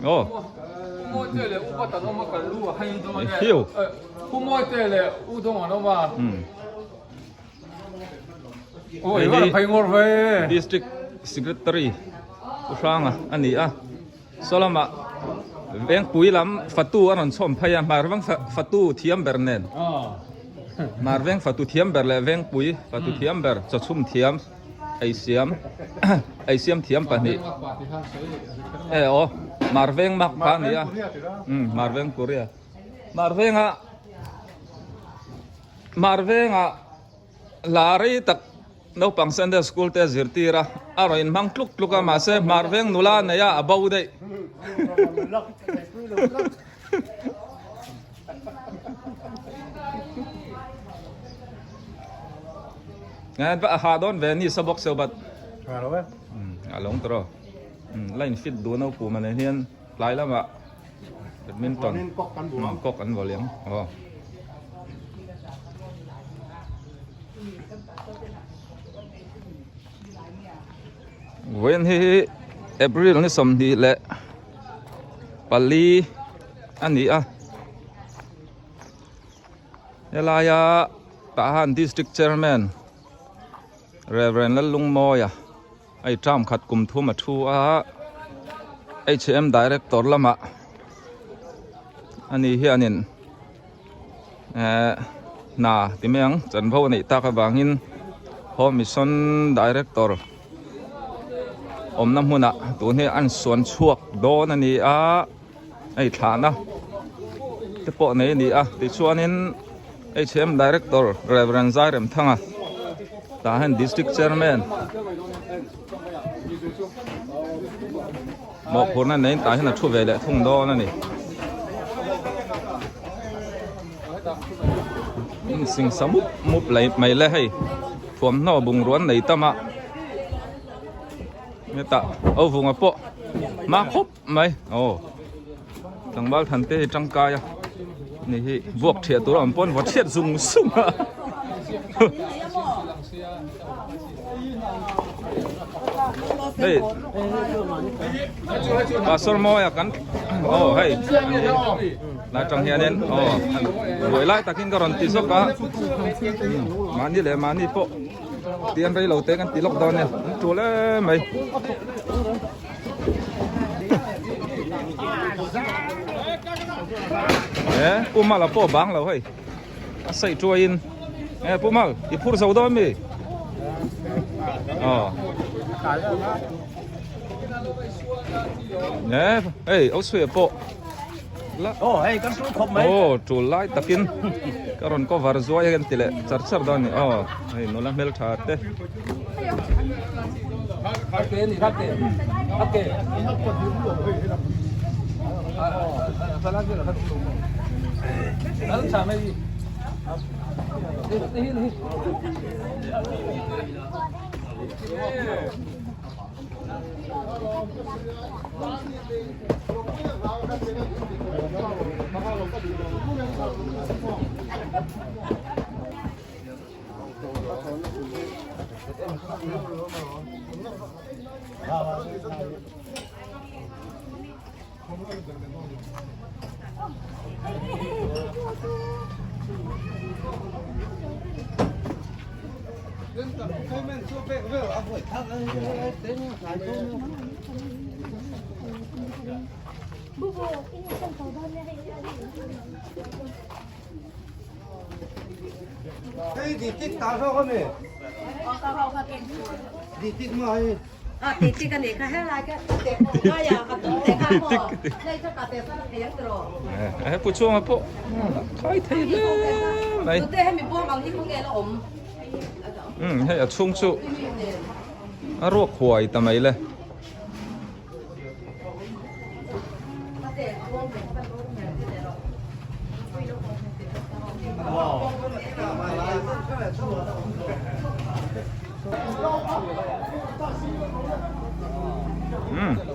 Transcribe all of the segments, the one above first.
Aw. Hiu. Hei hi District Secretary Pu Hranga a ni a. Saw lamah Vengpui lam fatu a rawn chhawm phei a, Hmarveng fatu thiam ber nen. Hmarveng fatu thiam ber leh Vengpui fatu thiam ber chawchhum thiam ei siam ei siam thiam pahnih. E aw Hmarveng mak kha a ni a. Umm Hmarveng Korea. Hmarvenga Hmarvenga hla rei tak Naupang Sunday School te zirtir a, a rawn inhmang tluk tluk a, mahse hmar veng nula a nei a, a bo daih. A ha dawn ve ni sa bawk seuh but a lawng tawh a la in fit duh naupum a nen hian tlai lamah Badminton kawk an vaw liam aw. Vawiin hi April ni 24 a ni a helaia Tahan District Chairman Reverend Lallungmawia Hei term khat kum thum a thu a, HM Director lamah ani hianin eh hna ti mai ang chanvo a neih tak avangin Home Mission Director awmna hmunah tun hi an suan chhuak dawn a ni a, hei thlahna te pawh nei a ni a tichuanin HM Director Rev Zairemthanga tah hian District Chairman mawhphurhna neiin tah hian a thu ve leh thung dawn a ni. Singsa mup mup mai le hei thuamhnaw bungrua an nei tam a hetah o vunga pawh hma khawp. Mai aw tlangval than te hi tangkai a ni hi vuak thiah tur a awm pawn vaw chhiat zung zung a hei pastor mawia kan aw hei lai tang hianin aw buai lai takin ka rawn ti zawk a mahni leh mahni pawh tian rei lo te kan ti lawk dawn nia an tul em mai. E pu mal a pawh bang lo hei a saih tuaiin e pu mal i phur zo dawn mi aw e hei o chhuia pawh la oh hei kan tul khawp mai oh tul lai takin ka rawn cover zuai hian ti leh char char dawn ni aw hei nula hmeltha te He pu chhunga pawh khai thei hle mai umm hei a chhung chu a ruak huai ta mai le.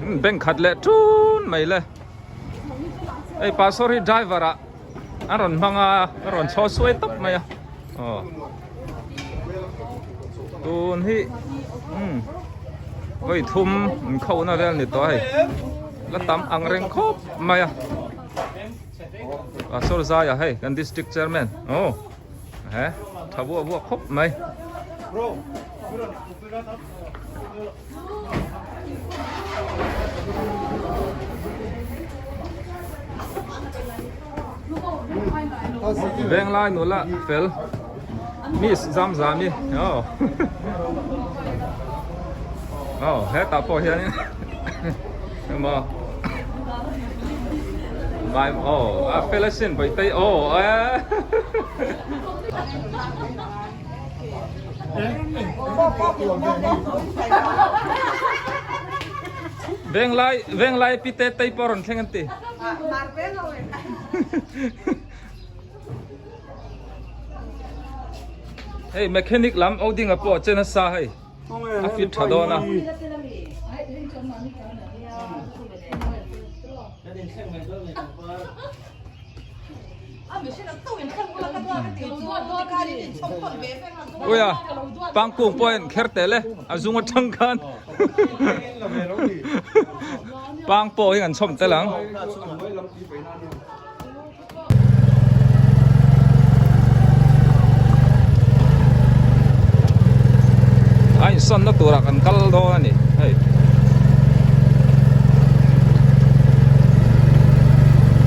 Umm bank khat leh tun mai le hei pastor hi driver ah a rawn hmang a a rawn chho suai tawp mai a aw tun hi umm vawi thum in kho na vel ni tawh a hei. la tam ang reng khawp mai a Pastor Zaia hei kan district chairman aw he tha buah buah khawp mai. Venglai nula fel Miss Zamzami aw aw hetah pawh hianin emaw vai aw a fel asin Bawihtei aw eh. Venglai venglai pi te tei pawh rawn thleng an ti. Hei mechanic lam o dinga pawh a che nasa hei a fit tha dawn a. Uia pangkung pawhin kher tel e a zung atang khan pang pawh hi an chhawm tel ang. A insawnna turah kan kal dawn a ni hei.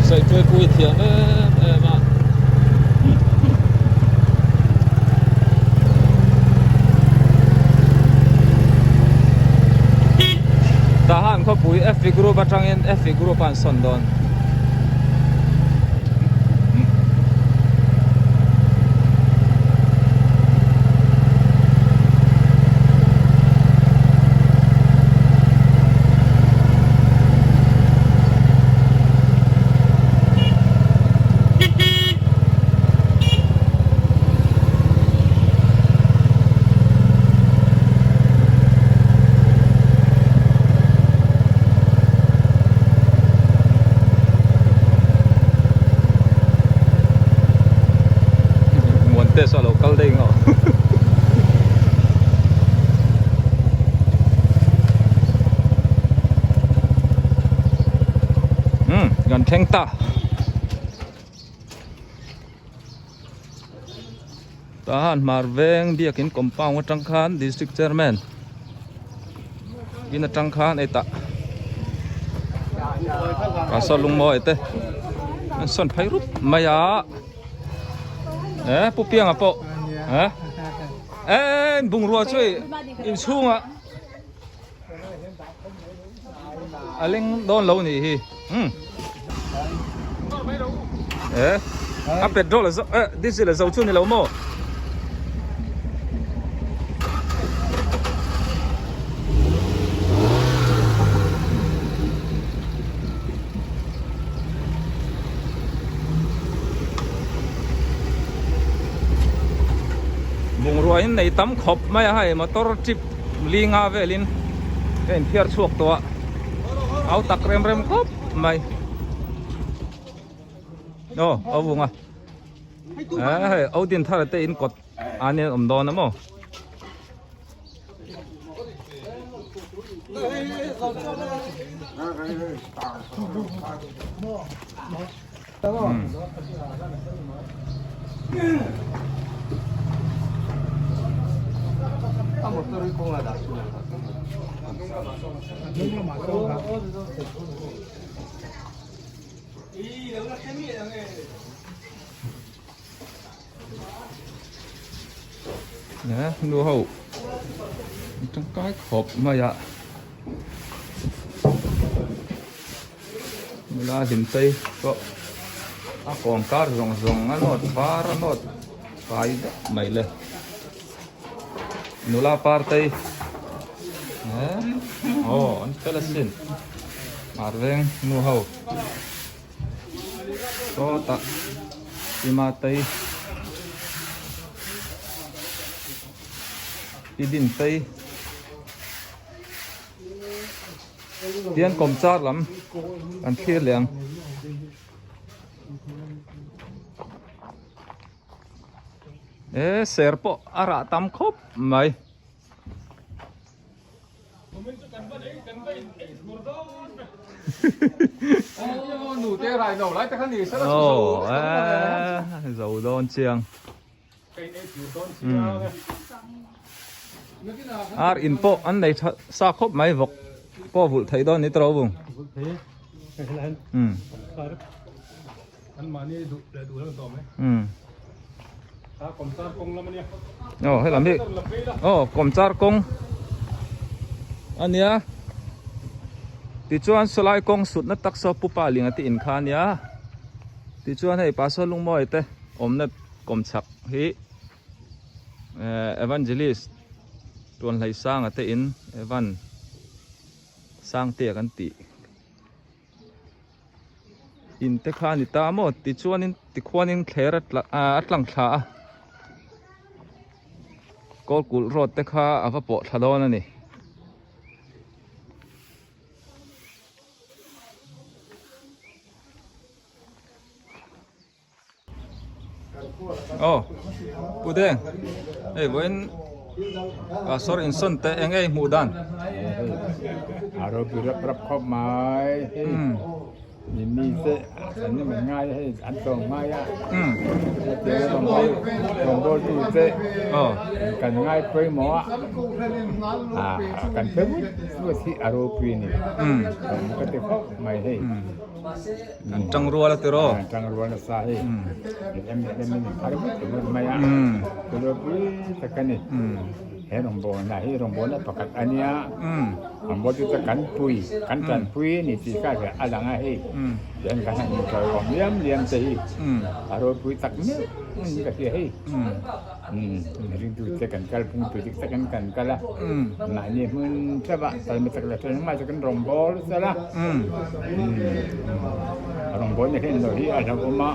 Saituai pui thiam em em a. Tahan khawpui F group atangin F group a an sawn dawn. Muante saw a lo kal daih ngawh. Umm kan thleng ta. Tahan hmar veng biakin compound atang khan district chairman in atang khan hetah pastor lungmawi te an sawn phei rup mai a eh pu pianga pawh eh eh bungrua chu hei inchhungah A leng dawn lo nih hi umm eh a petrol a zo eh diesel a zo chu ni lo maw. Bungrua in nei tam khawp mai a hei motor trip Linga velin ka inphiar chhuak tawh a, au tak rem rem khawp mai. Aw, au vung a. Eh, hei, au din thar te in kawt an in awm dawn a maw? Nu ho tangkai khawp mai a. Nula hlim phei pawh a kawm kar zawng zawng a nawt var a nawt fai vek mai le nula partei eh aw an fel asin mar veng nu ho sawtah ima tei pi din tei. Tian kawm char lam kan thlir leh ang. E ser pawh a rah tam khawp mai. Aw zo dawn chiang. Ar in pawh an nei tha sa khawp mai vawk pawh vulh theih dawn ni tawh vung. Aw helam hi aw kawmchar kawng a nia tichuan sawlai kawng sutna tak saw pupa linga te in kha a nia tichuan hei pastor lungmawi te awmna kawmchhak hi evangelist Tuanhleisanga te in Evan Sangtea kan tih in te kha a ni ta maw tichuanin tikhuanin thler a tlang thla a kawlkulh road te kha a va pawh thla dawn a ni. Aw Pu Deng hei vawiin pastor insawn teh eng nge i hmuh dan? A ropui rap rap khawp mai hei mi mi te an ni mai ngai a hei an tlawm ngai a hetiang a rawngbawltu te kan ngai pawimawh a kan hre vut vut hi a ropui a ni ka ti khawp mai hei. An tang rual a tiraw? An tang rual nasa hei. Lem lem in phar vut vut mai a. Tulopui tak a ni. He rawngbawlna hi rawngbawlna pakhat a nia. Rawngbawltu chu kan pui, kan tanpui a ni tih kha a lang a hei. Tihian kan han intawiawm liam liam te hi a ropui tak meuh in ka hria hei. Ringtute kan kalphung tur dik takin kan kal a, mahni hmun theuh ah kalna chak leh theuh engmah chu kan rawngbâwl sel a, rawngbâwl ni hlen lo hi a hlauhawm a,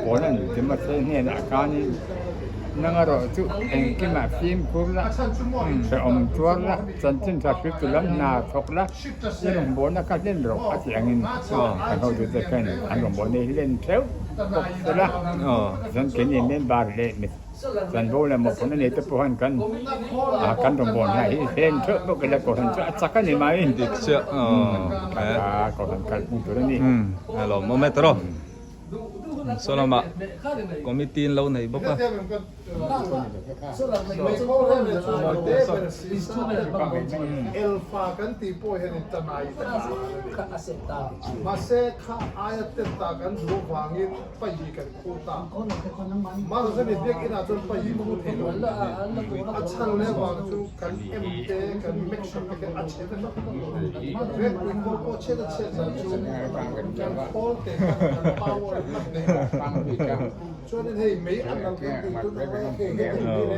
pawn an Timothea hnenah khanin nang erawh chu engkimah fimkhur la, hrehawm tuar la, chanchin tha hriltu lam hna thawk la, i rawngbâwlna kha hlen rawh a tih angin kan hotute khan an rawngbâwl nei hlen theuh bawk sel a. Chuan keini member leh mi chanvo leh mawhphurhna nei te pawh hian kan kan rawngbâwl hna hi hlen theuh bawk ila kohhran chu a chak a ni mai. Dik chiah a kohhran kalpui tur a ni. A lawmawm e tawrh. Saw lamah committee an lo nei bawk a.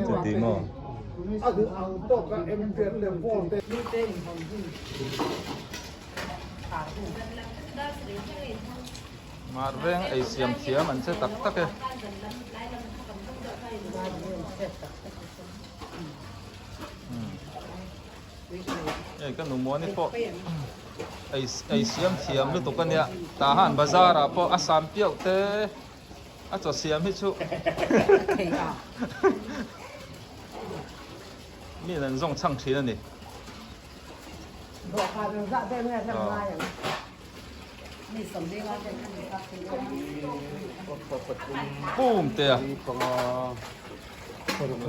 Chuti maw? Mar veng ei siam thiam an che tak tak e. Hei ka nu muani pawh ei ei siam thiam lutuk a nia tah han bazar ah pawh a sam piauh te a chaw siam hi chu mi an zawng chhang thin a ni. Pum te a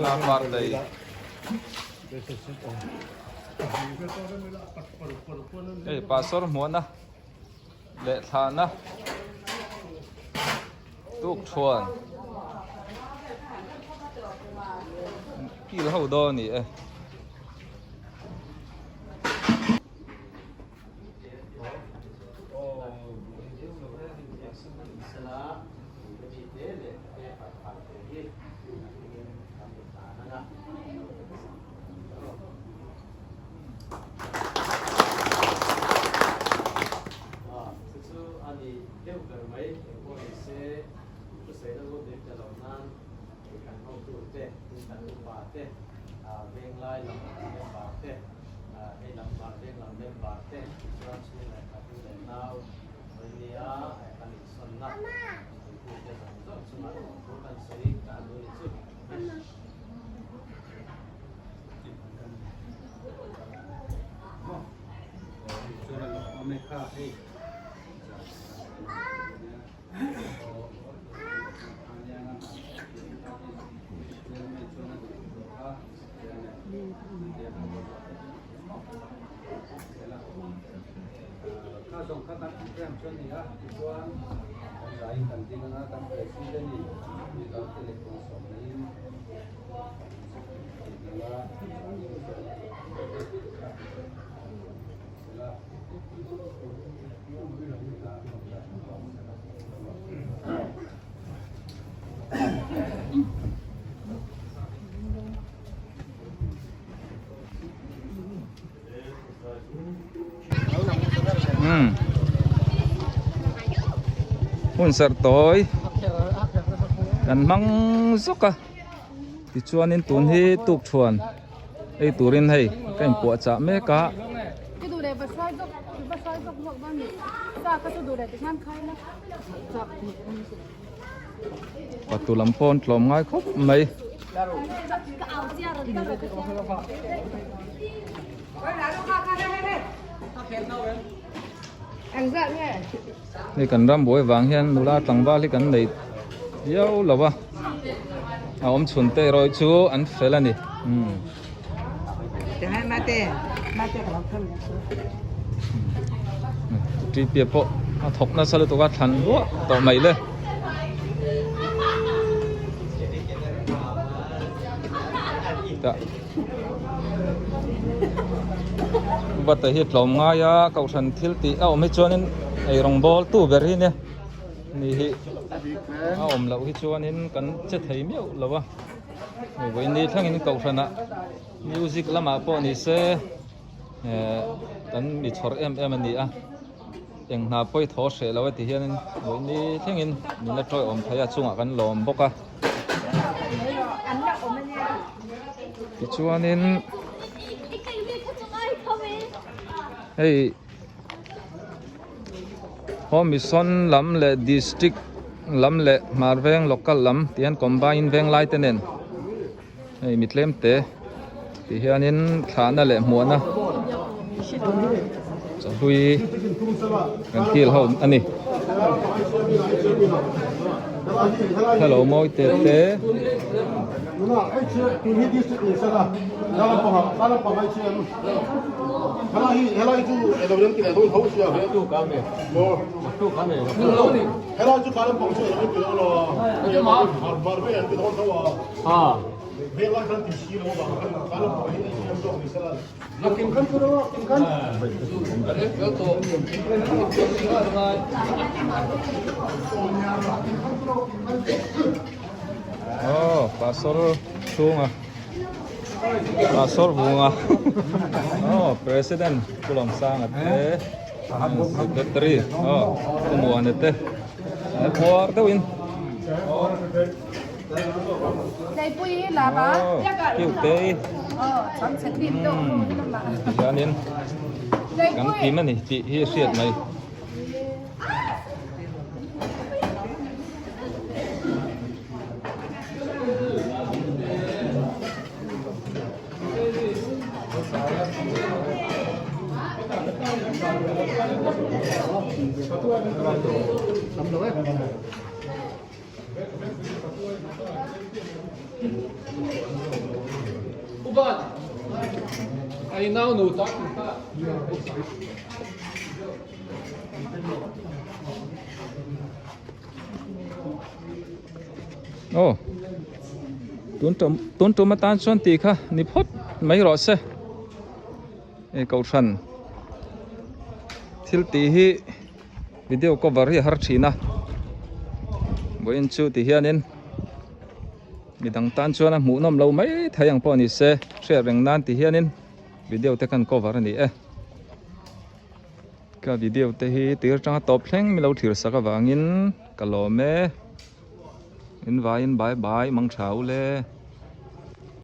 la par dei. Hei pastor hmuahna leh thlahna tuk thuan kil ho dawn a ni e. Umm hun serh tawi kan hmang zawk a tichuanin tun hi tukthuan ei turin hei ka inpuahchah mek a. Patu lam pawh an tlawm ngai khawp mai. Hei kan ram buai vang hian nula tlangval hi kan nei viau lo a, a awm chhun te erawh chu an fel a ni. Ṭipia pawh a thawk nasa lutuk a thlan ruah tawh mai le. Tah Bata hi tlawm ngai a kohhran thil tih a awm hi chuanin ei rawng bawl tu ber hi nia ni hi a awm loh hi chuanin kan che thei miauh lo a. Hei vawiin ni thlengin kohhranah music lamah pawh ni se eh kan mi chhawr em em a ni a eng hna pawi thaw hreh lo a ti hianin vawiin ni thlengin min la tawiawm thei a chungah kan lawm bawk a tichuanin hei Home Mission lam leh District lam leh Hmar Veng Local lam tih hian combine veng lai te nen hei mi tlem te tih hianin thlahna leh hmuahna chawhlui kan kil ho a ni. Hello mawi te te. Aw pastor chhunga pastor vunga aw president Pu Lawmsanga te secretary aw Pu Muana te an puar deuhin aw Kiute tihianin kan kim a ni tih hi a hriat mai. Aw tun tum tun tum atan chuan tih kha ni phawt mai rawh se hei kohhran thil tih hi video cover hi a har thin a vawiin chu ti hianin midang tan chuan a hmuhnawm lo mai thei ang pawh ni se hriat reng nan ti hianin video te khan cover a ni e. Ka video te hi tir atanga tawp thleng milo thlir sak avangin ka lawm e. In vaiin bye bye mang tha u le.